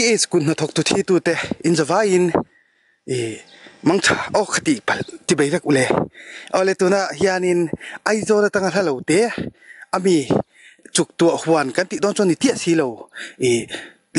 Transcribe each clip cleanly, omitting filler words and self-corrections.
FTH kut hnathawk tu thi tute in zavaiin i mangtha aw kha tih palh ti bei vek ule. Awle tunah hianin Aizawl atanga hla lo te ami chuk tuah huan kan tih dawn chuan ni chiah si lo i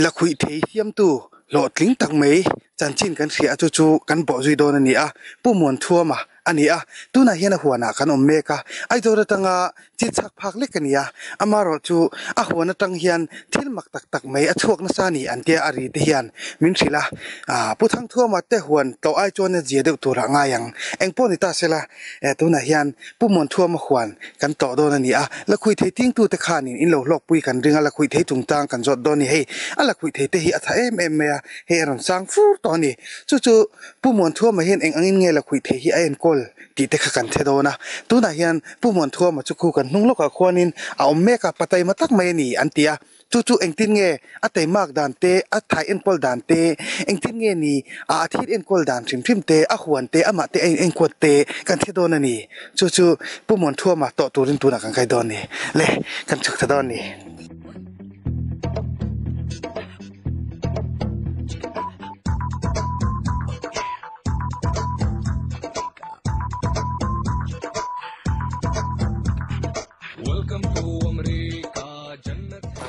lakhuih thei siamtu hlawhtling tak mai chanchin kan hria a chu chu kan bawh zui dawn a ni a, Pu Muanthuama a ni a, tunah hian a huanah kan awm mek a, Aizawl atanga chin chhak phak lek a ni a, amaherawh chu a huan atang hian thil mak tak tak mai a chhuak nasa a ni an tia a ri te hian min hrilh a, aah Pu Thangthuama te huan tlawh ai chuan a zia deuh turah ngai ang, engpawh ni ta sela eh tunah hian Pu Muanthuama huan kan tlawh dawn a ni a, lakhuih thei tingtute khanin in lo hlawkpui kan ring a, lakhuih thei chungchang kan zawt dawn a ni, hei a lakhuih thei te hi a tha em em mai a, hei a rawn sang fur tawh a ni, chu chu Pu Muanthuama hian eng angin nge lakhuih thei hi a enkawl tih te kha kan hre dawn a, tunah hian Pu Muanthuama chu khu kan hnung lawkah khuanin a awm mek a, pa taima tak mai a ni an ti a, chu chu engtin nge a taimak dan te, a thai enkawl dan te, engtin nge ni a a thil enkawl dan hrim hrim te, a huan te, amah te a in enkawl te kan hre dawn a ni. Chu chu Pu Muanthuama tawh turin tunah kan kai dawn a ni. Le, kan chhuk ta dawn a ni.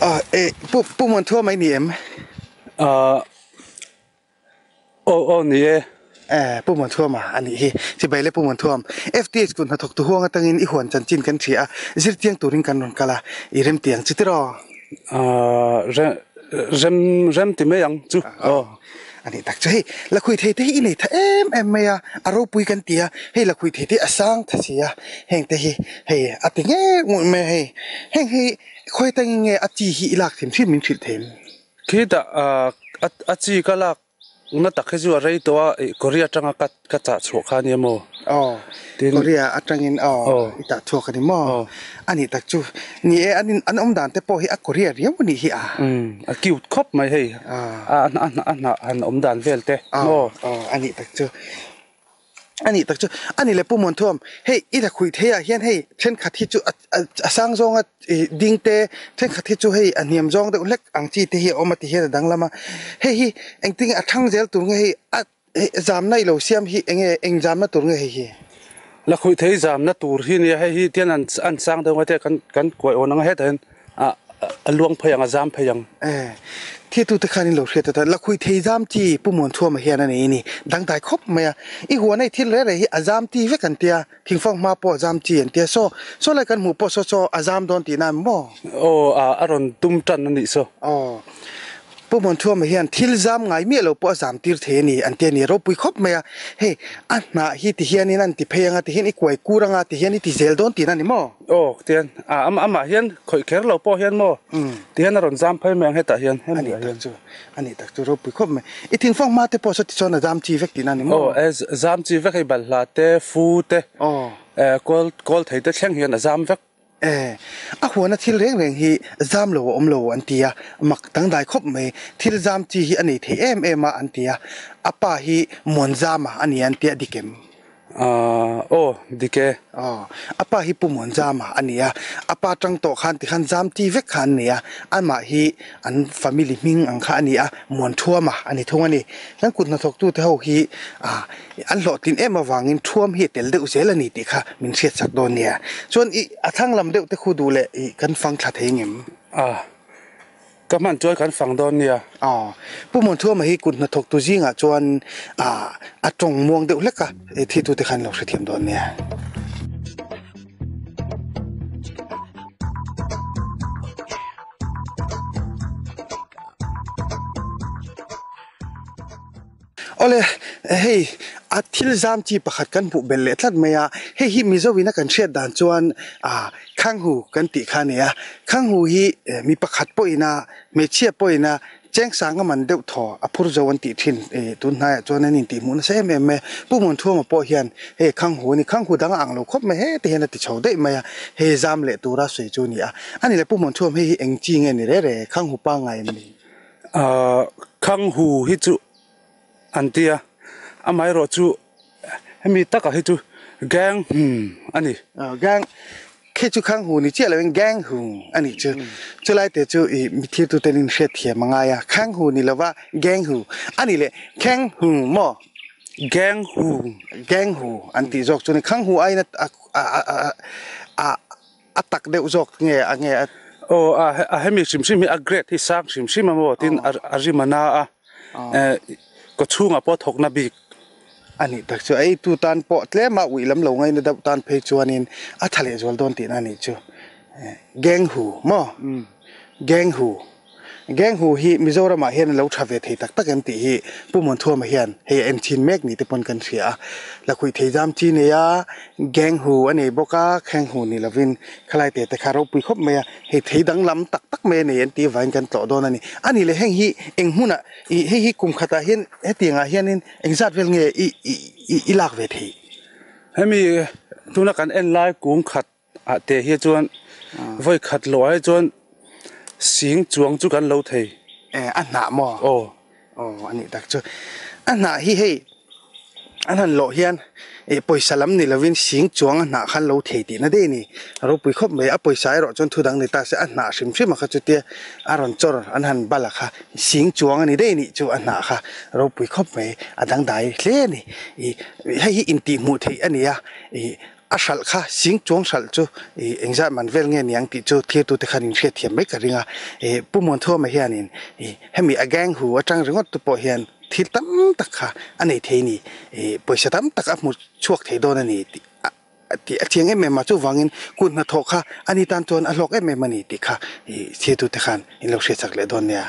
Ah eh pu pu Muanthua mai ni em? Ah aw aw ni e. Eh pu Muanthuama a nih hi. Chibai le pu Muanthuam. FTH kut hnathawk tu huang atangin i huan chanchin kan hria a, zirchiang turin kan rawn kal a, i remtiang chi tiraw? Ah rem rem rem ti mai ang chu aw. A nih tak chu hei lakhuih thei te hi i nei tha em em mai a, a ropui kan ti a, hei lakhuih thei te hi a sang tha si a, heng te hi hei a ti ngei ngawih mai a hei, heng hi khawi atangin nge a chi hi i lak thim hrim min hrilh thei em? Khitah ah a chi ka lak na tak hi chu a rei tawh a, ih Korea atanga ka ka chah chhuah kha a nia maw? Aw, Korea atangin aw i tah chhuak a ni maw? A nih tak chu, ni e an in an awm dan te pawh hi a Korea riau a nih hi a. Umm, a cute khawp mai hei, a a hnah han awm dan vel te maw? Aw, a nih tak chu. A nih tak chu, a ni le Pu Muanthuam, hei i la khuih thei ah hian hei thenkhat hi chu a sang zawnga ding te, thenkhat hi chu hei a hniam zawng deuh hlek ang chi te hi a awm a ti hian a danglam a, hei hi engtin nge a thang zel tur nge hei a zamna i lo siam hi eng nge eng zamna tur nge hei hi? La khuih thei zamna tur hi nia hei hi tian an sang deuh nge te kan kuai awn ang a hetah hian a a luang phei ang a zam phei ang. Eh, thiatute khan in lo hriat ata lakhuih thei zam chi Pu Muanthuama hian a nei a ni. Dangdai khawp mai a, i huan hei thil reh reh hi a zam ti vek an tia, thingfang hma pawh a zam chi an tia, saw saw lai kan hmuh pawh saw saw a zam dawn tihna em maw? Aw, a a rawn tum tan a nih saw. Aw, Pu Muanthuama hian thil zam ngai miah lo pawh a zam tir thei a ni an ti a ni, ropui khawp mai a, hei a hnah hi ti hianin an ti phei anga ti hian i kuai kur anga ti hian i ti zel dawn tihna a ni maw? Aw tian a amah hian khawih kher lo pawh hian maw ti hian a rawn zam phei mai ang hetah hian hemi ah hian. Chu a nih tak chu ropui khawp mai. I thingfang hma te pawh saw ti chuan a zam chi vek tihna a ni maw? Aw e zam chi vek hei balhla te fu te kawl kawl thei te thleng hian a zam vek. E a huana thil reng reng hi zam lo a awm lo an ti a, mak dangdai khawp mai. Thil zam chi hi a nei thei em em a an ti a, a pa hi Muanzama a ni an ti a dik em? Aaa aw dik e. Aw a pa hi Pu Muanzama a ni a, a pa tang tawh khan tikhan zam ti vek kha an nei a, amah hi an family hming ang kha a ni a, Muanthuama a ni thung a ni. Kan kut hnathawktute ho hi ah an hlawhtlin em avangin thuam hi a tel deuh zel a ni tih kha min hriatsak dawn nia. Chuan ih a thlang lam deuh te khu duh leh ih kan fang thla thei ngem? Ah Ka hman chuan kan fang dawn nia. Aw, Pu Muanthuama hi kut hnathawk tu zingah chuan ah a tawng muang deuh hlek a, thi tute khan lo hrethiam dawn nia. Awle, hei a thil zam chi pakhat kan hmuh belh leh tlat mai a, hei hi Mizo in a kan hriat dan chuan ah Khanghu kan tih kha a ni a, Khanghu hi mi pakhat pawhin a, hmeichhia pawhin a chengsang a man deuh thaw a phur zo an tih thin tun hnaiah chuan an intihhmuh nasa em em mai a, Pu Muanthuama pawh hian hei Khanghu a ni, Khanghu dang a ang lo khawp mai heti hian a ti chho daih mai a, hei zam leh tura sawi chu a ni a, a ni le Pu Muanthuam hei hi eng chi nge ni re re, Khanghu pangngai em ni? Ahh Khanghu hi chu an ti a, amaherawh chu hemi takah hi chu gang hmm a ni. Gang. Khi chu khang hu ni chiah loin gang hu a nih chu. Chulai te chu i mithir tuten in hriat thiam a ngai a. Khang hu ni lova gang hu a nih leh kheng hu maw? Gang hu. Gang hu an tih zawk chu ni. Khang hu aiin a a a tak deuh zawk nge a nge a. Aw a a hemi hrim hrim hi a grade hi sang hrim hrim a maw tin a rim a na a. Kaw chhungah pawh thawkna bik. A nih tak chu a eitu tan pawh tlema uih lam lo ngaina deuh tan phei chuanin a tha lehzual dawn tihna a nih chu. Gang hu maw? Gang hu. Gang hu hi Mizoramah hian a lo tha ve thei tak tak em tih hi Pu Muanthuama hian hei a en chhin mek ni te pawn kan hria a. Lakhuih thei zam chi nei a, gang hu a nei bawk a, kheng hu ni lovin khalai te te kha ropui khawp mai a, hei thei danglam tak tak mai a nei an tih avangin kan tlawh dawn a ni. A nih leh heng hi eng hmunah ih hei hi kum khatah hian hetiangah hianin engzat vel nge i i i lak ve theih? Hemi tuna kan en lai kung khat ah te hi chuan vawi khat loh ah hi chuan sing chuang chu kan lo thei. E a hnah maw? Aw. Aw a nih tak chu. A hnah hi hei an han lawh hian ih pawisa lam ni lovin sing chuang a hnah khan lo thei tihna daih a ni. A ropui khawp mai. A pawisa erawh chuan thu dang ni ta se a hnah hrim hrim a kha chutia a rawn chawr an han bal a kha sing chuang a ni daih a nih chu a hnah kha ropui khawp mai. A dangdai hle a ni. Ih hei hi intihhmuh theih a ni a ih A hralh kha sing chuang hralh chu ih engzat man vel nge niang tih chu thirtute khan in hriatthiam mai ka ring a. Ih Pu Muanthuama hianin ih hemi a gang hu atang ringawt te pawh hian thil tam tak kha a nei thei ni. Ih pawisa tam tak a hmu chhuak thei dawn a ni tih a tih a chiang em em a. Chuvangin kut hnathawh kha ani tan chuan a hlawk em em a ni tih kha ih thirtute khan in lo hriatsak leh dawn nia.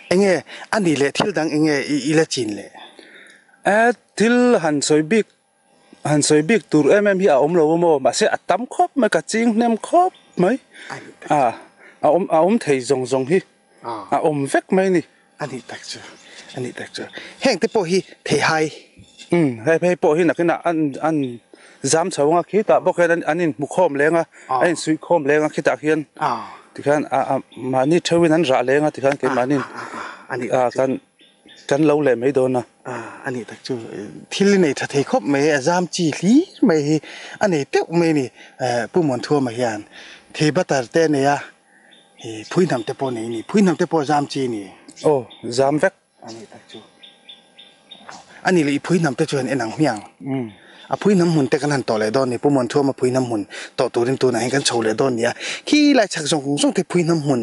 Enge a nih leh thil dang enge i la chin leh? E thil han sawi bik Han sawi bik tur em em hi a awm lo a maw? Mahse a tam khawp mai, ka ching hnem khawp mai. A a awm a awm thei zawng zawng hi a awm vek mai a ni. A nih tak chu, a nih tak chu. Heng te pawh hi theihai. Umm hei phei pawh hi nakinah an an zam chho anga khitah bawk hian an inhmu khawm leng a, an insuih khawm leng a khitah khian tikhian a a mahni theuhin an rah leng a tikhian keimahni a kan Kan lo leh mai dawn a. A nih tak chu thil i nei tha thei khawp mai a zam chi hlir mai hi a nei teuh mai a ni. Pu Muanthuama hian thei butter te a nei a, phui hnam te pawh a nei a ni. Phui hnam te pawh zam chi a ni. Aw zam vek. A nih tak chu. A nih leh i phui hnam te chuan en ang hmiang. A phui hnam hmun te kan han tawh leh dawn a ni. Pu Muanthuama phui hnam hmun tawh turin tunah hian kan chho leh dawn a ni a. Khi lai chhak zawng zawng te phui hnam hmun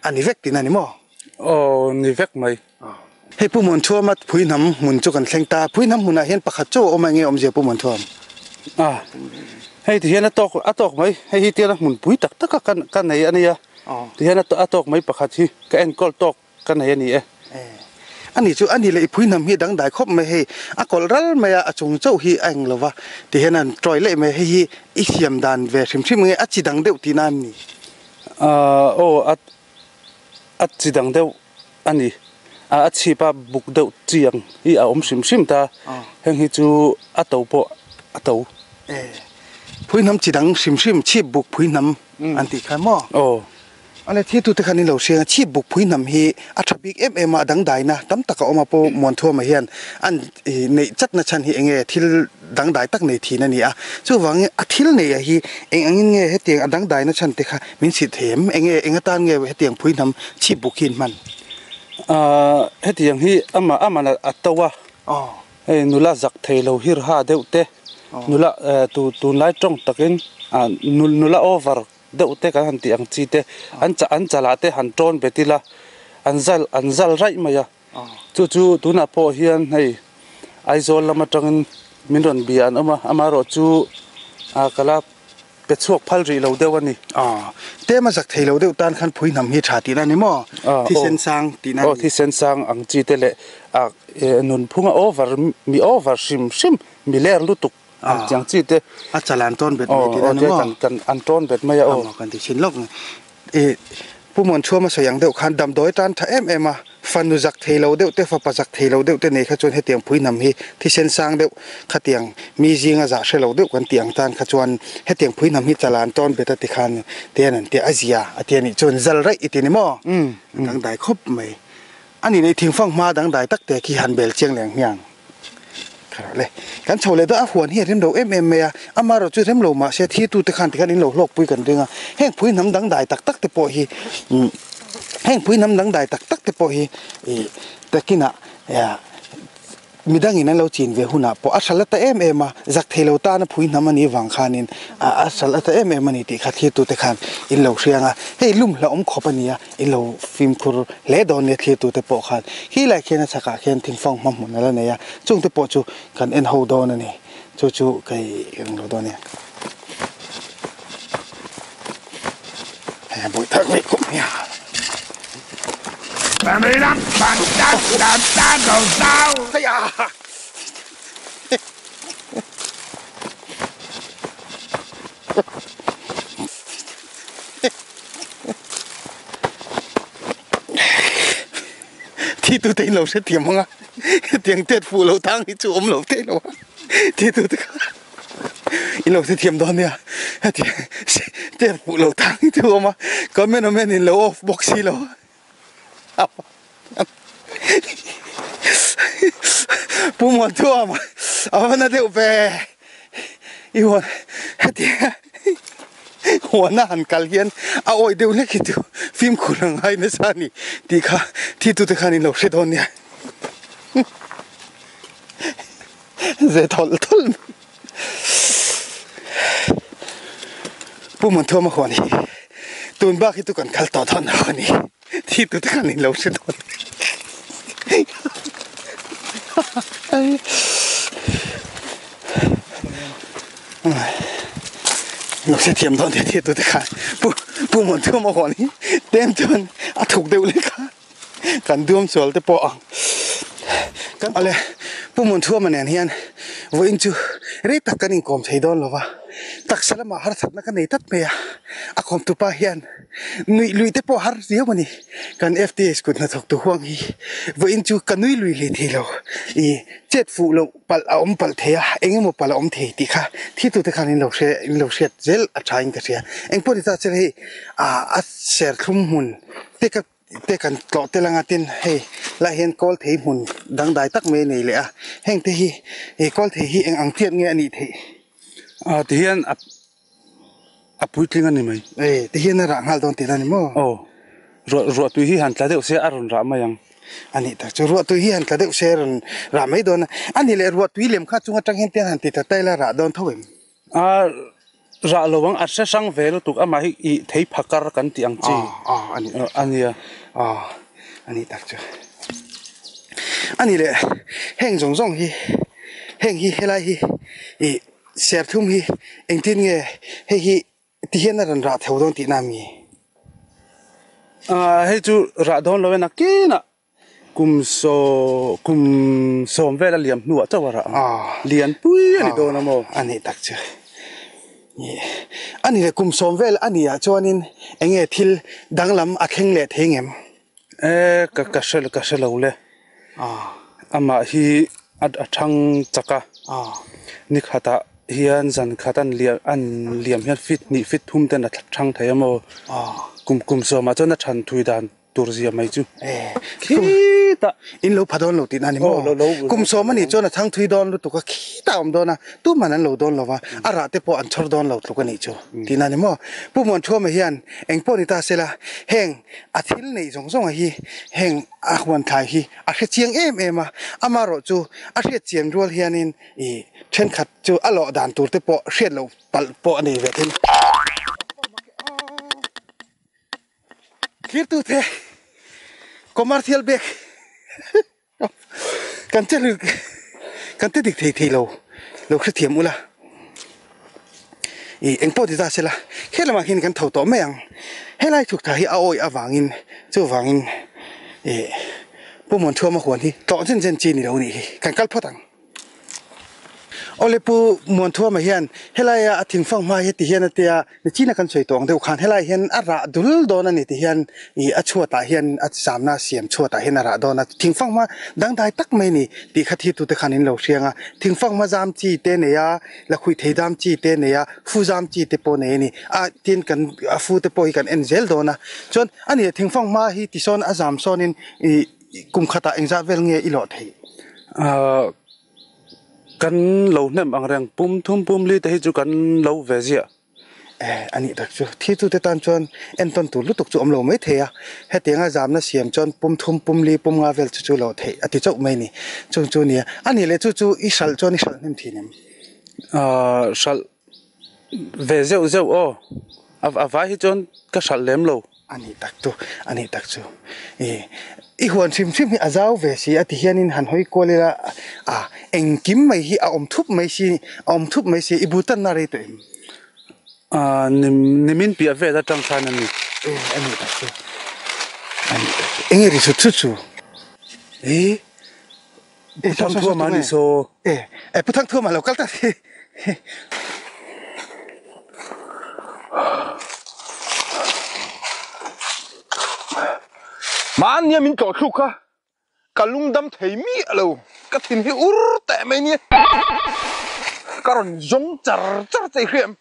a ni vek tihna a ni maw? Aw ni vek mai. Hei Pu Muanthuama phui hnam hmun chu kan thleng ta. Phui hnam hmunah hian pakhat chu a awm a, enge awmzia Pu Muanthuam? A, hei ti hian a tawk a tawk mai. Hei hi tiana hmun pui tak taka ka ka nei a nia. Ti hian a tawk mai pakhat hi ka enkawl tawk ka nei a ni e. A ni chu a ni leh i phui hnam hi dangdai khawp mai hei. A kawlh ral mai a, a chung chauh hi a eng lo va. Ti hian an tawi leh mai. Hei hi i siam dan ve hrim hrim nge a chi dang deuh tihna em ni? A, aw a A chi dang deuh a ni. A chhip a buk deuh chi ang hi a awm hrim hrim ta. Heng hi chu a to pawh a to. E, phui hnam chi dang hrim hrim chhip buk phui hnam an tih kha maw? Aw. Ale thiltute khan in lo hriang a, chhip buk phui hnam hi a tha bik em em a, a dangdaina tam tak a awm a, Pu Muanthuama hian an neih chatna chhan hi enge thil dangdai tak nei thin a ni a. Chuvangin a thil neih a hi eng angin nge hetiang a dangdaina chhan te kha Min chhit thei em? Enge, eng atan nge hetiang phui hnam chhip buk hi in hman? Ahh, hetiang hi amah aman a to a. Aw. Hei nula zak thei lo hir ha deuh te, nula eh tu tunlai tawng takin ah nula over deuh te kan han tih ang chi te, an chah an chalah te han tawn bet ila, an zal an zal raih mai a. Chu chu tunah pawh hian hei Aizawl lam atangin min rawn bia an awm a, amaherawhchu ah ka la Pe chhuak phal rih lo deuh a ni. Aw, tlem a zak thei lo deuh tan khan phui hnam hi tha tihna a ni maw? Thisen sang tihna a ni. Aw, thisen sang ang chi te leh a nunphunga over, mi over hrim hrim, mi ler lutuk ang chi ang chi te. A chal an tawn bet mai tihna a ni maw? Aw, kan an tawn bet mai a aw. Aw, kan ti thin lawk. I Pu Muanchhuama sawi ang deuh khan damdawi tan tha em em a, fanu zak thei lo deuh te, fapa zak thei lo deuh te nei kha chuan hetiang phui hnam hi thisen sang deuh khatiang mi zinga zah hre lo deuh kan tih ang tan kha chuan hetiang phui hnam hi chala an tawn bet a ti khan te an ti a zia a ti a nih chuan zal raih i ti ni maw? Dangdai khawp mai. A ni nei thingfang hma dangdai tak te khi han bel chiang leng hmiang. Le, kan chho leh dawn a huan hi a rem lo em em mai a, amaherawh chu rem lo mah se thirtu te khan tikhan in lo hlawk pui kan ring a, heng phui hnam dangdai tak tak te pawh hi umm heng phui hnam dangdai tak tak te pawh hi ih takinah Midangin an lo chin ve hunah pawh a hral ata em em a, zak thei lo tana phui hnam a nih vang khanin a hral ata em em a ni tih kha thlirtute khan in lo hriang a, hei lum hlauhawm khawp a nia, in lo fimkhur hle dawn nia thlirtute pawh khan khi lai khian a chhakah khian thingfang hma hmun a la nei a, chungte pawh chu kan en ho dawn a ni, chu chu kei eng lo dawn nia. Hei a buai thak mai khawp mai a. Thi tu te in lo hrethiam ang a, hetiang tet fuh lo tang hi chu awm lo thei lo a, thi tu te kha. In lo hrethiam dawn nia heti chair fuh lo tang hi chu a awm a cameraman in lo off bawk si lo a Pu Muantuama a va na deuh ve i huan heti huana han kal hian a awih deuh hlek hi chu fimkhur a ngai nasa a ni tih kha thitute khan in lo hre dawn nia. Ze thawlh thawlh mai. Pu Muanthuama huan hi tun bak hi chu kan kal tawh dawn lo a ni. Thi tu te khan in lo hre dawn. Lo hre thiam dawn thi tu te khan Pu Pu Muanthuama huan hi tlem chuan a thuk deuh lek a. Kan duam sual te pawh ang. Kan ale Pu Munthuama nen hian vawiin chu rei tak kan inkawm thei dawn lo va, taksa lamah harsatna ka nei tlat mai a, a kawmtu pa hian nuih luih te pawh har riau a ni. Kan FTH kut hnathawktu huang hi vawiin chu ka nui lui hlei thei lo. I chet fuh loh palh a awm palh thei a, eng emaw palh a awm thei tih kha thiltute khan in lo hre in lo hriat zel a tha in ka hria. Engpawh ni ta che hei a serthlum hmun te ka te kan tlawh tel anga tin hei lai hian kawl thei hmun dangdai tak mai a nei leh a heng te hi ih kawl thei hi eng ang chiat nge a nih theih ah ti hian a a puitling a ni mai e ti hian a rah nghal dawn tihna a ni maw aw ruah ruah tui hi han tla deuh se a rawn rah mai ang a nih tak chu ruah tui hi han tla deuh se a rawn rah mai dawn a a nih leh ruah tui lem kha chung atang hian te han ti ta ta ila rah dawn tho em. A rah lo ang, a hre hrang ve lutuk amah hi ih thei phakar kan tih ang chi a nia. A nih tak chu. A nih leh heng zawng zawng hi heng hi helai hi ih serthlum hi engtin nge hei hi ti hian a rawn rah theu dawn tihna ami? Hei chu rah dawn lo e nakinah Kum saw kum sawm vel a liam hnuah chauh a rah ang. Lian pui a ni dawn a maw? A nih tak chu. A ni le kum sawm vel a nih ah chuanin eng nge thil danglam a thleng leh thei ngem? E ka ka hre ka hre lo le. Amah hi a thang chak a. Ni khatah hian zan khat an liam an liam hian feet hnih feet thum ten a thang thei a maw? Kum kum sawmah chuan a than thui dan tur zia mai chu khitah in lo pha dawn lo tihna a ni maw? Kum sawm a nih chuan a chhang thui dawn lutuk a khitah a awm dawn a, tuman an lo dawn lo va, a rah te pawh an chhawr dawn lo tluk a nih chu tihna a ni maw? Pu Muanthuama hian eng pawh ni ta sela heng a thil neih zawng zawng a hi heng a huan thlai hi a hre chiang em em a, amaherawh chu a hriat chian rual hianin ih thenkhat chu a lawh dan tur te pawh hriat loh palh pawh a nei ve thei. Thirtute commercial bag kan che rik kan che dik thei thei lo lo hrethiam ula ih engpawh ti ta sela he lamah hian kan tho tawh mai ang helai chhuk tha hi a awih avangin chuvangin ih Pu Muanthuama huan hi tlawh zen zen chi ni lo nih hi kan kal phawt ang. Awle Pu Muanthuama hian helaia a thingfang hma hi ti hian a tia, nichina kan sawi tawh ang deuh khan helai hian a rah dul dawn a ni ti hian ih a chhuatah hian a zamna siam chhuatah hian a rah dawn a, thingfang hma dangdai tak mai a ni tih kha thirtute khan in lo hriang a, thingfang hma zam chi te nei a, lakhuih thei zam chi te nei a, fu zam chi te pawh nei a ni, a tin kan a fu te pawh hi kan en zel dawn a, chuan a ni thingfang hma hi tisawn a zam sawnin ih kum khatah engzah vel nge i lawh theih? Ahh. Kan lo hnem ang reng pum thum pum li te hi chu kan lo ve ziah. Eh, a nih tak chu. Thitute tan chuan entawn tur lutuk chu awm lo mai thei a, hetianga zamna siam chuan pum thum pum li pum nga vel chu chu lo theih a ti chauh mai ni. Chung chu nia, a nih leh chu chu i hralh chuan i hralh hnem thin em? Ahh, hralh ve zeuh zeuh aw, a vai hi chuan ka hralh lem lo. A nih tak chu, a nih tak chu. I, i huan hrim hrim hi a zau ve si a ti hianin han hawi kual ila, a, engkim mai hi a awm thup mai si, a awm thup mai si, i bu tanna rei tawh em? A, nim, nimin piah vel atang khan a ni. E, a nih tak chu, a nih tak chu. Enge ri chut chut chu? E, Pu Thangthuama a nih saw. E, e, Pu Thangthuama lo kal ta si. Mahnia min tlawh thluk kha ka lungdam thei miah lo, ka thin hi ur teh mai nia. Ka rawn zawng char char che i hria em?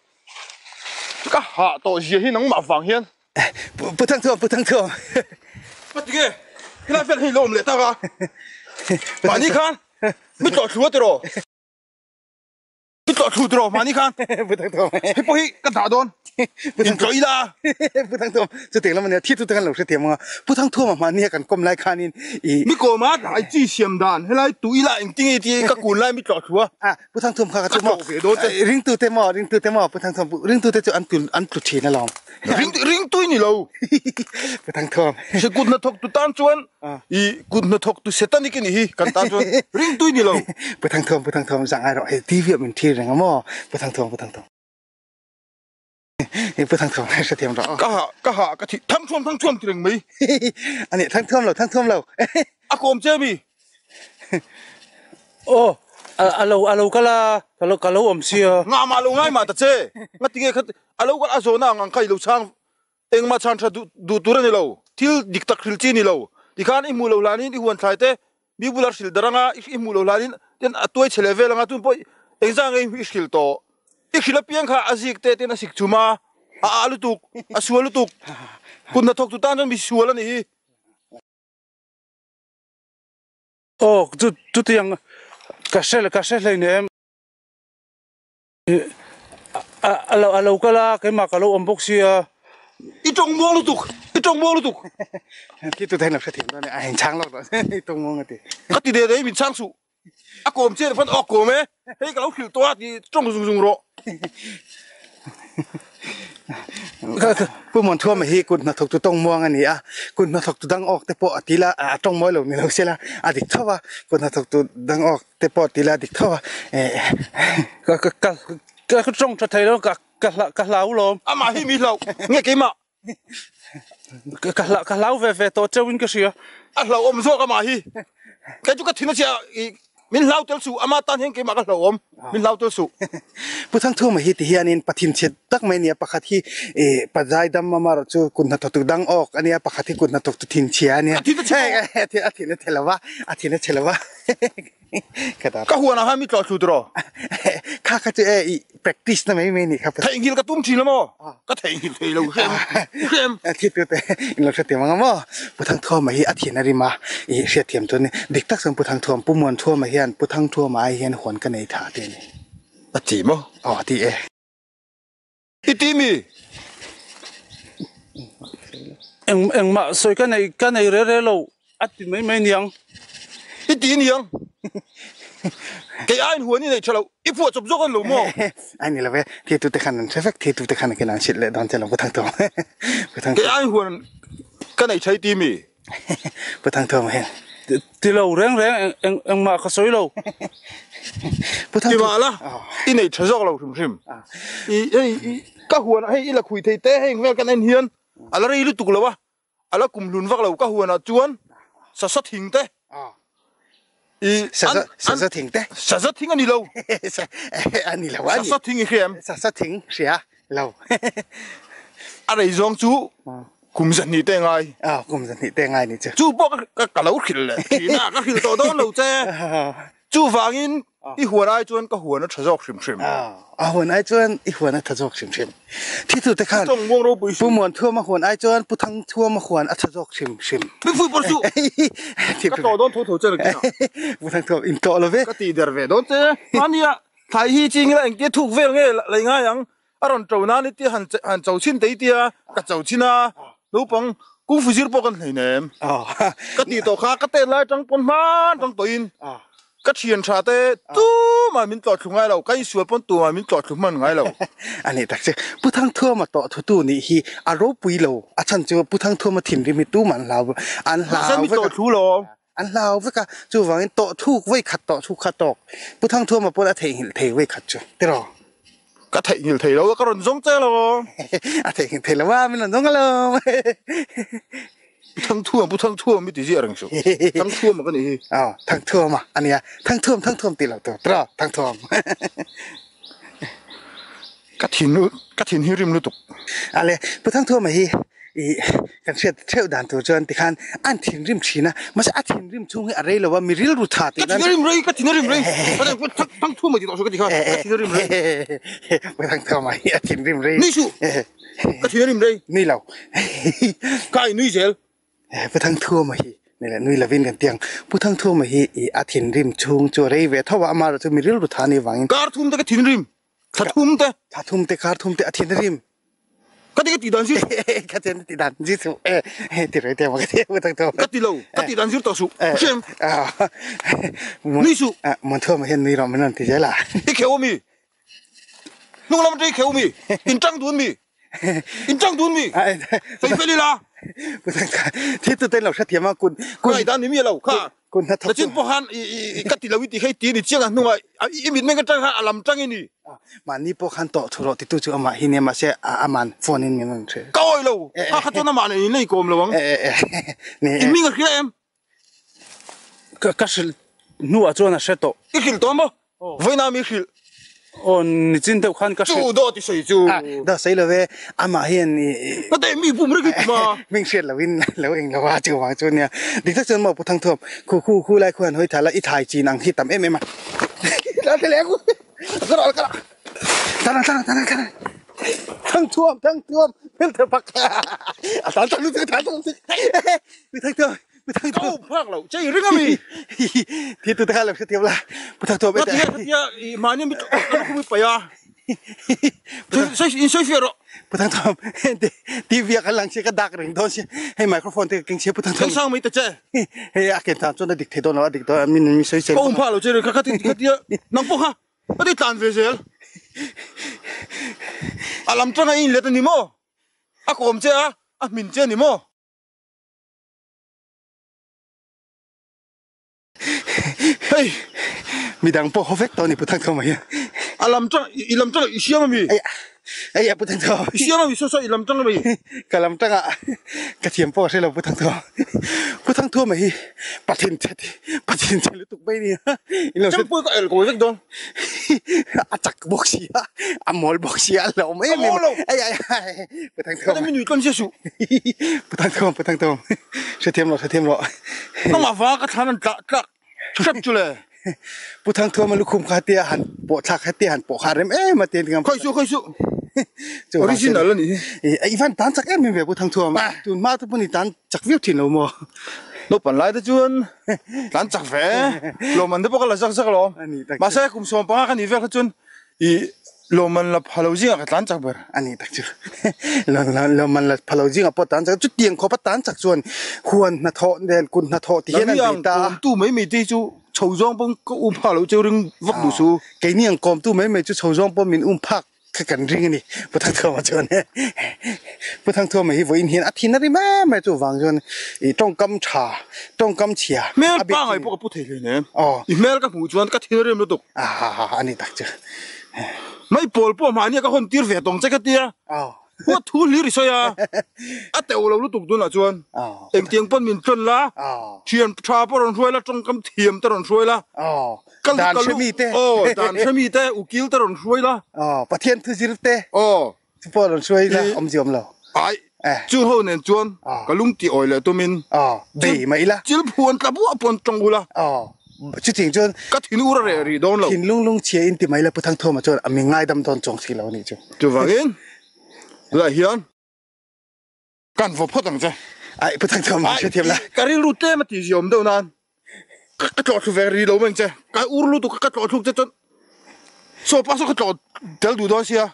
Ka hah tawh zia hi nangmah vang hian. Pu Thangthuam, Pu Thangthuam. Patige, helai vel hi lo awm leh tak a. Mahni khan mi tlawh thlu a tiraw? Mi tlawh thlu tiraw mahni khan? Pu Thangthuam. Hei pawh hi ka dah dawn. In tlawh ila. Pu Thangthuam, chutiang lam a nia, thi tute khan lo hrethiam ang a. Pu Thangthuama mahni a kan kawm lai khanin i. Mi kawma tlai chi siam dan, helai tu ila engtinge tih ka kun lai mi tlawh thlu a. A, Pu Thangthuam kha ka chu maw? Ringtute maw, ringtute maw, Pu Thangthuam, ringtute chu an tlu an tlu thin alawm. Ring ringtui ni lo. Pu Thangthuam. Se kut hnathawk tu tan chuan i kut hnathawk tu setanic i ni hi kan tan chuan ringtui ni lo. Pu Thangthuam, Pu Thangthuam zah ngai rawh hei TV ah min thlir reng a maw? Pu Thangthuam, Pu Thangthuam. Pu Thangthuam hrethiam rawh aw. Ka hah, ka hah ka thih Thangthuam Thangthuam ti reng mai. Ani Thangthuam lo, Thangthuam lo. A kawm che mi? Aw, a lo a lo kal a, ka lo ka lo awm sia. Ngah mah lo ngai mah ta che. Ngati nge kha a lo kal a zawhna ang ang kha i lo chhang engmah chhan tha duh duh tur a ni lo. Thil dik tak hrilh chi a ni lo. Tikhan i hmuh loh hlanin i huan thlai te mi bulah hrilh dar anga i hmuh loh hlanin ten a tuai chhe leh vel anga tun pawh engzah nge i hrilh tawh. I hrilh apiang kha a zik te ten a sik chum a, a ah lutuk, a sual lutuk. Kut hnathawk tu tan chuan mi sual a nih hi. Aw chu chutiang ka hre ka hre hlei nem a a lo a lo kal a keimah ka lo awm bawk sia. I tawng muang lutuk i tawng muang lutuk. Khi tu thein lo hrethiam dawn e a in chhang lawk dawn i tawng muang a ti. Ka ti de de min chhang suh. A kawm che pawn aw kawm e, hei ka lo hrilh tawh a ti tawng zung zung rawh. Pu Muanthuama hi kut hnathawk tu tawng muang a ni a, kut hnathawk tu dang awk te pawh a ti la, a tawng mawi lo ni lo se la, a dik tho a, kut hnathawk tu dang awk te pawh a ti la a dik tho a. Ka ka ka ka tawng tha thei lo ka ka ka hlau lawm. Amah hi mi hlauh nge keimah? Ka hlau ka hlau ve ve tawh cheuhin ka hria. A hlauhawm zawk amah hi. Kei chu ka thin a chhia i min hlau tel suh ama tan hian keimah ka hlauhawm min hlau tel suh. Pu Thangthuma hi ti hianin pathin chhe tak mai ania pakhat hi i Pazaidam amarawh chu kut hnathawk tu dang awk ania pakhat hi kut hnathawk tu thin chhia ania. A thin a chhe lo. A thin a chhe lo va a thin a chhe lo va. Ka dar. Ka huan ah khan mi tlawh thlu tiraw? Kha kha chu e i practice na mai mai ni kha. Theihnghilh ka tum thin amaw? Ka theihnghilh thei lo hrem hrem. Thi tu te in lo hrethiam ang amaw? Pu Thangthuama hi a thin a rim a, i hriatthiam chuan dik tak chuan Pu Thangthuam, Pu Muanthuama hian Pu Thangthuama ai hian huan ka nei tha te a ni. A ti maw? Aw a ti e. I ti mi? Eng engmah sawi ka nei ka nei re re lo a ti mai mai niang. I ti niang. Kei aiin huan i nei tha lo, i phuah chawp zawk an lo maw? Ai ni lo ve, thi tute khan an hre vek, thi tute khan an hrilh leh dawn che lo Pu Thangthawng. Pu Thangthawng. Kei aiin huan ka nei tha i ti mi? Pu Thangthawng hian. Ti lo reng reng eng engmah ka sawi lo. Pu Thangthawng. Ti mah la, i nei tha zawk lo hrim hrim. I hei i ka huan ah hei i la khui thei te heng vel kan en hian a la rei lutuk lo a, a la kum hlun vak lo ka huan ah chuan sasa thing te i an sasa thing te sasa thing a ni lo. A ni lo a ni. Sasa thing i hria em? Sasa thing hria. Lo. A rei zawng chu kum zahnih te ngai. Aw, kum zahnih te ngai ni chu. Chu pawh ka ka lo hrilh leh thin a, ka hrilh tawh dawn lo che. Chuvangin i huan ai chuan ka huan a tha zawk hrim hrim. A huan ai chuan i huan a tha zawk hrim hrim. Thitute khan Tawng muang ropui Pu Muanthuama huan ai chuan Pu Thangthuama huan a tha zawk hrim hrim. Mi fui pawr suh. Ka tlawh dawn tho tho che nakin ah. Pu Thangthuam in tlawh lo ve. Ka tih der ve dawn che. Mahnia thlai hi ching ila engtia thuk vel nge lei ngai ang. A rawn to nan i tia han han cho chhin te i tia ka cho chhin a. Naupang kungfu zir pawh kan hlei nem. Ka tih tawh kha ka tet lai tang pawn hman tang tawhin ka thian tha te tumah min tlawh thlu ngai lo, ka insual pawn tumah min tlawh thlu hman ngai lo. A nih tak che, Pu Thangthuama tawh thutu nih hi a ropui lo, a chhan chu Pu Thangthuama thinrim hi tumah an hlau an hlau vek a. Tawh thu lo. An hlau vek a, chuvangin tawh thuk vawi khat tawh thuk kha tawk. Pu Thangthuama pawn a theihnghilh thei vawi khat chu, tiraw? Ka theihnghilh thei lo a, ka rawn zawng che lo. A theihnghilh thei lo a, min rawn zawng a lo. Pu Thangthuam, Pu Thangthuam i ti ziah reng suh. Thangthuama ka nih hi. Aw, Thangthuama a nia. Thangthuam, Thangthuam tih loh tur, tiraw? Thangthuam. Ka thin, ka thin hi rim lutuk. Ale, Pu Thangthuama hi i kan hriat theuh dan tur chuan tikhan an thinrim thin a, mahse a thinrim chhung hi a rei lo a, mi rilru tha tih nan. Ka thin a rim rei, ka thin a rim rei. Pu Thangthuama tih tawh suh ka ti kha, ka thin a rim rei. Pu Thangthuama hi a thinrim rei. Nui suh, ka thin a rim rei. Nui lo. Ka inui zel. Pu Thangthuama hi ni leh nui lovin kan ti ang. Pu Thangthuama hi i a thinrim chhung chu a rei ve tho a, amaherawhchu chu mi rilru tha ni vangin. Kar thum te ka thinrim. Thla thum te. Thla thum te, kar thum te a thin a rim. Ka ti ka tih dan zir. Ka ti tih dan zir suh. Ti rei te maw ka ti Pu Thangthuama. Ka ti lo, ka tih dan zir tawh suh. Hrem. Nui suh. Muanthuama hian nui rawh min rawn ti zel a. I kheu a mi? Hnung lam atang i kheu a mi? In tang dun mi? In tang dun mi? Sawi fel ila. Pu Thangthuama, thi tu ten lo hrethiam a kun. Ka ngaihdan ni mi a lo kha. Kun hnathawk chu. Nachin pawh khan i ka ti lo i ti kha i ti a ni chiang a hnungah i mitmeng atang khan a lam tang i ni. Mahni pawh khan tawh thu rawh titu chu amah hi nia mahse aman phone in min rawn hrilh. Ka awih lo, kha kha chuan amah nen in la inkawm lo ang. I hming a hria em? Ka hrilh hnuah chuan a hre tawh. I hrilh tawh maw? Vawiina mi hrilh. Aw nichin deuh khan ka hrilh. Chu dawt i sawi chu. A dawt sawi lo e, amah hian i. Ka teh mi pum reng hi tum a. Hming hriat lo in lo eng lo a chu vang chu nia. Dik tak chuan maw Pu Thangthuam, khu khu khu lai khuan hawi tha la i thai chin ang hi tam em em a. La te leh ang u. Ka rawh ka rawh. Tana tana tana tana. Thangthuam Thangthuam hmeltha pak. A tan tak lutuk a tan tak lutuk. Pu Thangthuam. Ka um phak lo che i ring a mi. Thi tu te kha lo hrethiam la. Pu Thangthuam e. Tia tia i mahni mi ka lukhum i paih a. Soi in soi fiah rawh. Pu Thangthuam TV ah kan lang sia ka dak reng dawn sia. Hei microphone te ka keng sia Pu Thangthuam. Theng sang mai ta che. Hei a ken tan chuan a dik thei dawn lo a dik dawn min mi soi sel. Ka um phak lo che kha kha tia nang pawh kha ka ti tlan ve zel. A lam tanga i inlet a ni maw? A kawm che a, a hmin che a ni maw? Hei midang pawh haw vek tawh a ni Pu Thangthawma hian. A lam tang i lam tang i siam ami? Ei ei a Pu Thangthawm. I siam ami saw saw i lam tang ami? Ka lam tangah ka thiam pawh ka hre lo Pu Thangthawm. Pu Thangthawma hi Pathin che Pathin che lutuk mai nia. Changpui ka el kawi vek dawn. A chak bawk si a, a mawl bawk si a, a hlauhawm em em. A mawl lo. Ei ei ei Pu Thangthawm. Ka mi nui tlawn sia suh. Pu Thangthawm Pu Thangthawm hrethiam rawh hrethiam rawh. Nangmah vanga ka thlan an tlah tlak hrep chu le. Pu Thangthawma lukhum kha tia han pawh thlak hetia han pawh kha rem em a tia. Khawi suh khawi suh. Original a nih hi. I van tan chak em em ve Pu Thangthawm. Tun hma te pawh ni tan chak viau thin lo maw. Naupan lai te chuan tlan chak ve lawmman te pawh ka la zak zak alawm. Mahse kum 15 ka nih vel kha chuan i lawmman la pha lo zingah ka tlan chak ber. A ni tak chu. Lawmman la pha lo zingah pawh tan chak chutiang khawpa tan chak chuan huan hnathawh nen kut hnathawh ti hian an bei ta a. Kawmtu mai mai te hi chu chho zawng pawh ka um phak lo cheu ring vak duh su. Keini ang kawmtu mai mai chu chho zawng pawh min um phak Kha kan ring a ni Pu Thangthuama chuan Pu Thangthuama hi vawiin hian a thin a rim em mai chu vang chuan i tawngkam tha tawngkam chhia Hmel pangai pawh ka pu thei hle nem i hmel ka hmuh chuan ka thin a rim lutuk a ni tak chu Mai pawl pawh mahnia ka hawn tir ve tawng che ka tia Huat thu hlir i sawi a a teuh lo lutuk tunah chuan engtiang pawn min tlawn la thian tha pawh rawn hruai la tawngkam thiam te rawn hruai la Dan hre mi te. Aw, dan hre mi te, ukil te rawn hruai la. Aw, Pathian thu zir te. Aw. Chu pawh rawn hruai la, awmzia awm lo. Ai, chu ho nen chuan ka lung ti awi leh tumin. Aw, bei mai ila. Chil phuan tla buah pawn tawng ula. Aw. Chutiang chuan ka thin ur a reh rih dawn lo. Thinlung lungchhia in ti mai la Pu Thangthuama chuan a mi ngaidam dawn chuang si lo a nih chu. Chuvangin tunah hian kan vaw phawt ang che. Aih Pu Thangthuama a hrethiam la. Ka rilru tlem a tih ziawm deuh nan ka tlawh thlu ve rih lo mai ang che. Ka ur lutuk a ka tlawh thluk che chuan saw pa saw ka tlawh tel duh dawn sia.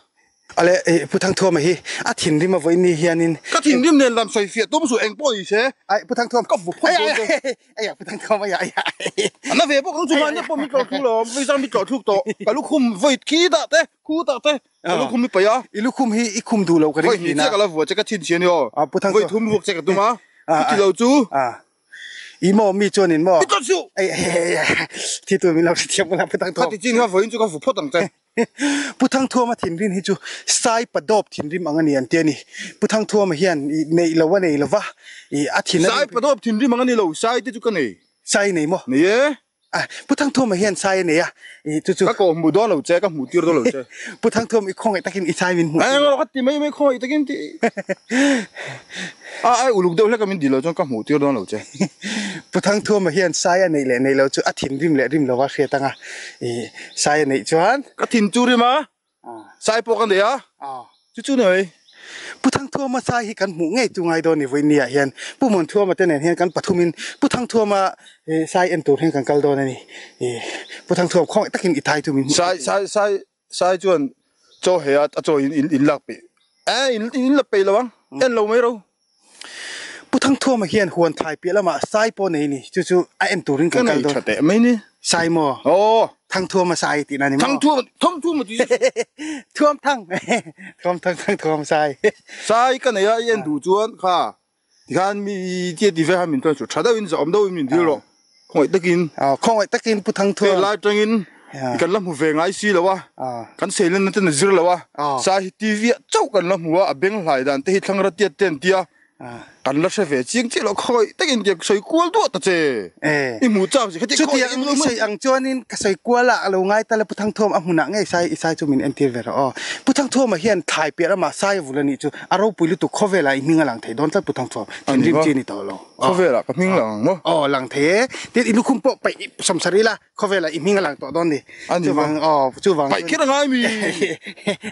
Ale i Pu Thangthuama hi a thinrim a vawiin ni hianin. Ka thinrim nen lam sawi fiah tum suh eng pawh ni se. Aih Pu Thangthuam. Ka vu phawt dawn che. Aiah Pu Thangthuam aiah aiah. A na ve bawk ang chu mahni pawh mi tlawh thluk lo awm vei zang mi tlawh thluk tawh ka lukhum vawi khi dah te khu dah te ka lukhum hi paih a. I lukhum hi i khum duh lo ka ring thin a. Vawi hnih chiah ka la vua che ka thin chian i aw. Pu Thangthuam. Vawi thum vuak che ka tum a. Chuti lo chu. I maw mi chuan in maw. Mi tlawh suh. Ai ai ai thi tur min lo hrethiam ka la Pu Thangthuam. Khati chin kha vawiin chu ka vu phawt ang che. Pu Thangthuama thinrim hi chu Sai Padawp thinrim ang a ni an ti a ni. Pu Thangthuama hian i neih lo a nei lo va, i a thin a Sai Padawp thinrim ang a ni lo, Sai te chu ka nei. Sai nei maw? Nei e. A, Pu Thangthuama hian Sai a nei a, i chu chu. Ka kawh hmuh dawn lo che, ka hmuh tir dawn lo che. Pu Thangthuam i khawngaih takin i Sai min hmuh tir. Eng ka ti mai mai khawngaih takin ti. A ai uluk deuh hlek a min dil lo chuan ka hmuh tir dawn lo che. Pu Thangthuama hian Sai a neih leh neih lo chu a thinrim leh rim lova hriat ang a, i Sai a neih chuan. Ka thin chu rim a, Sai pawh ka nei a, chu chu nei. Pu Thangthuama Sai hi kan hmuh ngei chu ngai dawn ni vawiin ni ah hian Pu Muanthuama te nen hian kan pathumin Pu Thangthuama Sai en tur hian kan kal dawn a ni. I Pu Thangthuam khawngaih takin i thai chu min hmuh. Sai sai sai sai chuan chaw he a chaw in in lak peih eh in in la peih lo ang en lo mai ro. Pu Thangthuama hian huan thai piah lamah sai pawh nei ni chu chu a en turin kan kal dawn. Ka nei tha teh mai ni. Sai maw? Aw. Thangthuama sai tih na ni maw? Thangthuama Thangthuama tih Thuam thang Thuam thang Thangthuama sai. Sai ka nei a i en duh chuan kha Tikhan mi tia ti ve khan min chuan chu tha deuhin zahawm deuhin min dil rawh. Khawngaih takin. Khawngaih takin Pu Thangthuam. Hei lai atangin kan la hmu ve ngai si lo a, kan seilenna ten a zir lo a, sai hi TV ah chauh kan la hmu a, a beng hlai dan te hi thlangra tiat te an tia, kan la hre ve chiang chiah lo, khawngaih takin tia sawi kual duah ta che. I hmuh chak si khatia khawngaih takin lo sawi ang chuanin ka sawi kual a, a lo ngai tal a Pu Thangthuam a hmunah ngei sai i sai chu min entir ve rawh aw. Pu Thangthuama hian thlai piah ramah sai a vul a nih chu. A ropui lutuk khawvelah i hming a lang thei dawn tlat Pu Thangthuam. Thinrim chi a ni tawh lo. Khawvelah ka hming lang ang maw? Aw lang thei e. Tin i lukhum pawh paih sawmsar ila khawvelah i hming a lang tawh dawn ni. A ni maw? Aw chuvang Paih kher a ngai mi?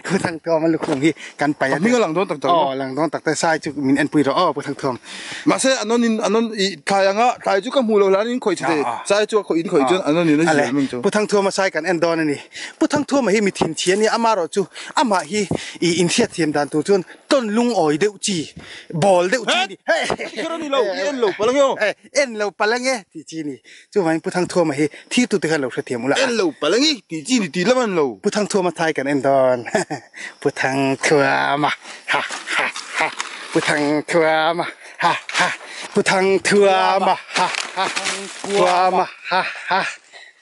Pu Thangthuam a lukhum hi kan paih a. Ka hming a lang dawn tak tak maw? Aw lang dawn tak tak sai chu min enpui rawh aw Pu Thangthuam. Mahse a nawn in a nawn i thlai anga thlai chu ka hmuh loh hlanin khawih chhe thei sai chu a khawih in khawih chuan a nawn in a zial meng chu. Pu Thangthuama sai kan en dawn a ni. Pu Thangthuama hi mi thinchhi a nia amarawh chu amah hi i inhriatthiam dan tur chuan tawn lungawi deuh chi bawl deuh chi a ni. Hei kher a ni lo i en lo palh ange aw. En lo palh ange tih chi a ni. Chuvangin Pu Thangthuama hi thir tute khan lo hrethiam ula. En lo palh ange tih chi ni tih lam a ni lo. Pu Thangthuama thai kan en dawn. Pu Thangthuama ha ha ha Pu Thangthuama ha ha Pu Thangthuama ha ha Thuama ha ha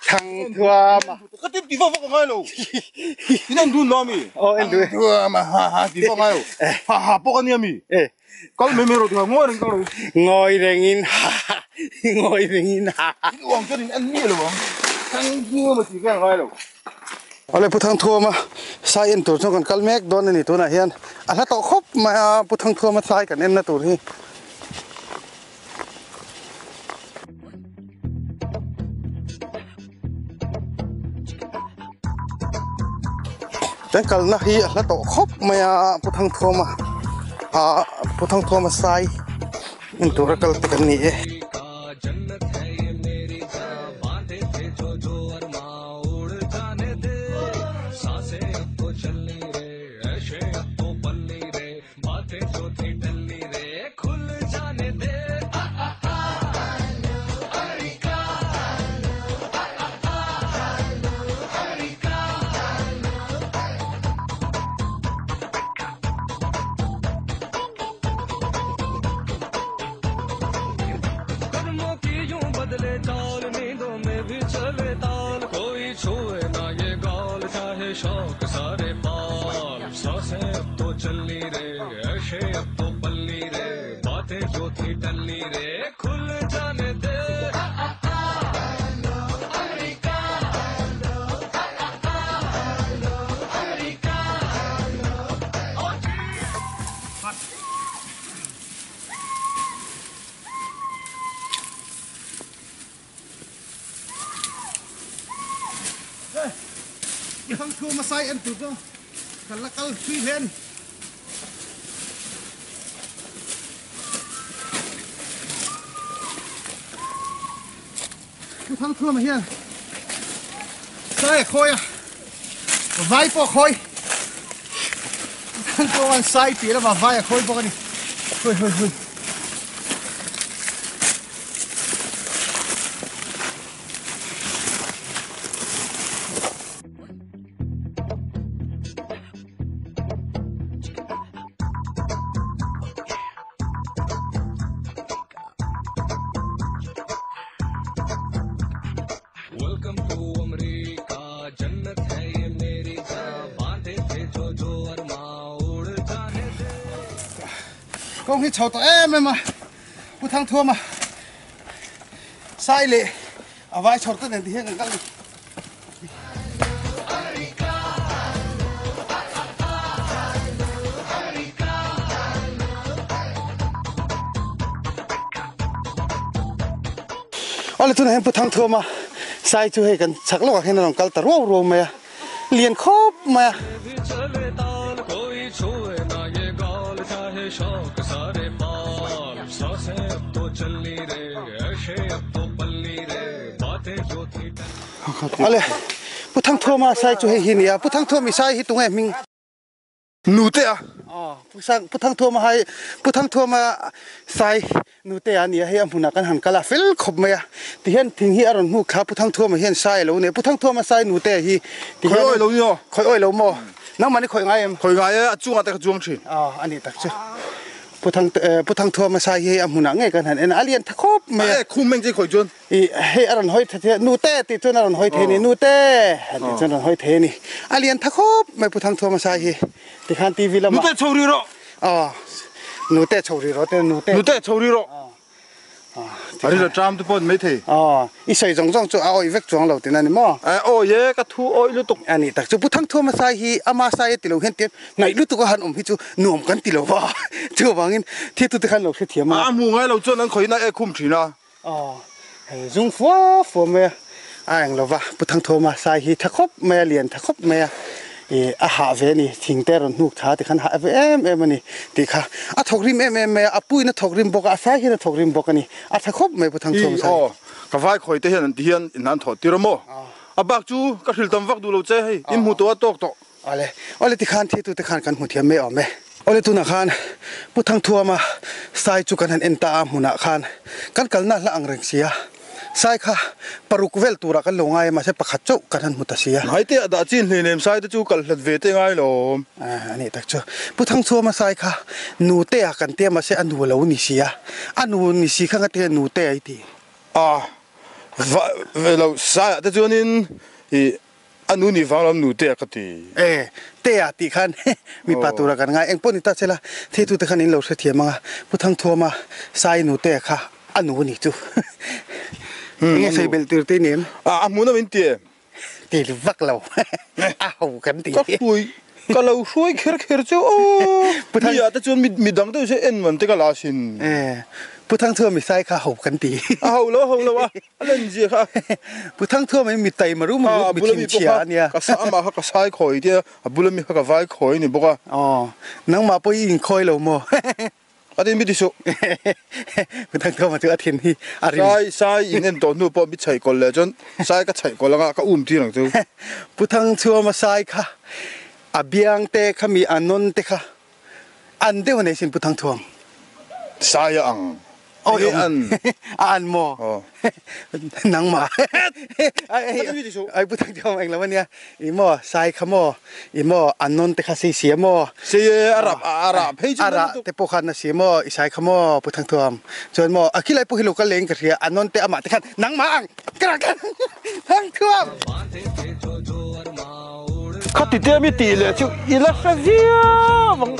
Thangthuama Ka tin ti vak vak a ngai lo. In en dun lo ami? Aw en dun. Thangthuama ha ha ti vak ngai lo. Ha ha pawh ka nia mi? Kal mai mai rawh tihah ngawi reng ka ro. Ngawi rengin ha ha ngawi rengin ha ha. In uang chuan in en miah lo ang. Thangthuama tih kha a ngai lo. Awle Pu Thangthuama sai en tur chuan kan kal mek dawn a ni tunah hian a hla tawh khawp mai a Pu Thangthuama sai kan en na tur hi. Kan kalna hi a hla tawh khawp mai a Pu Thangthuama ah Pu Thangthuama sai en tura kal te kan ni e. Thangthuama sai en tur chu kan la kal thui hle a ni. Pu Thangthuama hian sai a khawi a, vai pawh a khawi. Pu Thangthuama'n sai tih lamah vai a khawi bawk a ni. Hawi hawi hawi. Kawng hi chho tawh em em a, Pu Thangthuama sai leh a vai chhawr te nen ti hian kan kal a ni. Awle tunah hian Pu Thangthuama sai chu hei kan chhak lawkah hian a rawn kal ta ruau ruau mai a, lian khawp mai a. Ale Pu Thangthuama sai chu hei hi nia Pu Thangthuam i sai hi tunge hming Nute a Pu Sang Pu Thangthuama hai Pu Thangthuama sai Nute a nia hei a hmunah kan han kal a fel khawp mai a tihian thing hi a rawn hmuh thla Pu Thangthuama hian sai a lo nei Pu Thangthuama sai Nute hi tihian Khawi awi lo ni aw Khawi awi lo maw nangmah ni khawi ngai em Khawi ngai e a chungah te ka chuang thin a ni tak chu. Pu Thang Pu Thangthuama sai hi a hmunah ngei kan han en a, a lian tha khawp mai a. E khum meng che khawi chuan. I hei a rawn hawi tha thei a, nute tih chuan a rawn hawi thei a ni, nute han tih chuan a rawn hawi thei a ni. A lian tha khawp mai Pu Thangthuama sai hi tikhan TV lamah. Nute chho ri rawh. Aw nute chho ri rawh te nute. Nute chho ri rawh. A ri lo tram te pawh an mai thei. Aw, i sawi zawng zawng chu a awih vek chuang lo tihna a ni maw? E awi e, ka thu awih lutuk. A nih tak chu Pu Thangthuama sai hi ama sai a ti lo hian tia hnaih lutuk a han awm hi chu nuam kan ti lo va, chuvangin thiatute khan lo hrethiam a. A hmu ngai lo chuan an khawihna e khum thin a. Aw, hei zung fua fua mai a, a eng lo va, Pu Thangthuama sai hi tha khawp mai a, lian tha khawp mai a. Ih a hah ve a ni, thing te rawn hnuk tha tikhan hah ve em em a ni tih kha a thawk rim em em mai a, a puiin a thawk rim bawk a, a sai hian a thawk rim bawk a ni, a tha khawp mai Pu Thangchhuam Ih sai. aw, ka vai khawi te hian an ti hian in han thawh tir a maw? A bak chu ka hrilh tam vak duh lo che hei, in hmu tawh a tawk tawh. Awle, awle tikhan thitu te khan kan hmu thiam mai awm e. Awle tunah khan Pu Thangthuama sai chu kan han en ta a hmunah khan kan kalna hla ang reng sia. Sai kha paruk vel turah kan lo ngai a, mahse pakhat chauh kan han hmu ta si a. Hnaite a dah chin hleinem sai te chu kal hlat ve te ngai lo. A nih tak chu. Pu Thangchhuama sai kha nute a kan tia mahse a nu a lo ni si a. A nu ni si kha nga tia nute a i ti. A va ve lo sai ah te chuanin i A nu nih vang lam nu te a ka ti. E, te a tih khan mipa tura kan ngai. Engpawh ni ta che la, theitu te khan in lo hrethiam ang a, Pu Thangthuama sai nu te kha a nu a nih chu. Enge sawi belh tur te i nem? A, a hmun a min ti em? Ti vak lo, a ho kan ti. Ka hruai, ka lo hruai kher kher chu aw. Mi ah te chuan mi dang deuh se en man te ka la asin. E, Pu Thangthuama sai kha ho kan ti. A ho lo, a ho lo a. A len zia kha. Pu Thangthuam hi mi taima rum rum mi thin chhia a nia. Ka sa amah kha ka sai khawi tia a bula mi kha ka vai khawi a ni bawk a. Aw, nangmah pawh i inkhawi lo maw? Ka tin mi ti suh. Pu Thangthuama chu a thin hi a rim. Sai, sai in en tawh hnu pawh mi chhaih kawlh leh chuan sai ka chhaih kawlh anga ka um tir ang chu. Pu Thangthuama sai kha a biang te kha mi a nawn te kha An deuh a nei sin Pu Thangthuam. Sai a ang. Oi an. A an maw? Aw. Nangmah. Ai Pu Thangthuam eng lo ania. I maw sai kha maw? I maw an nawn te kha sei sia maw? Sei e a rap a rah phei chu. A rah te pawh khan a si maw? I sai kha maw Pu Thangthuam. Chuan maw a khilai pawh hi lo kal leh in ka hria an nawn te amah te khan nangmah ang. Thangthuam. Khati te mi tih leh chu i la hre viau ang.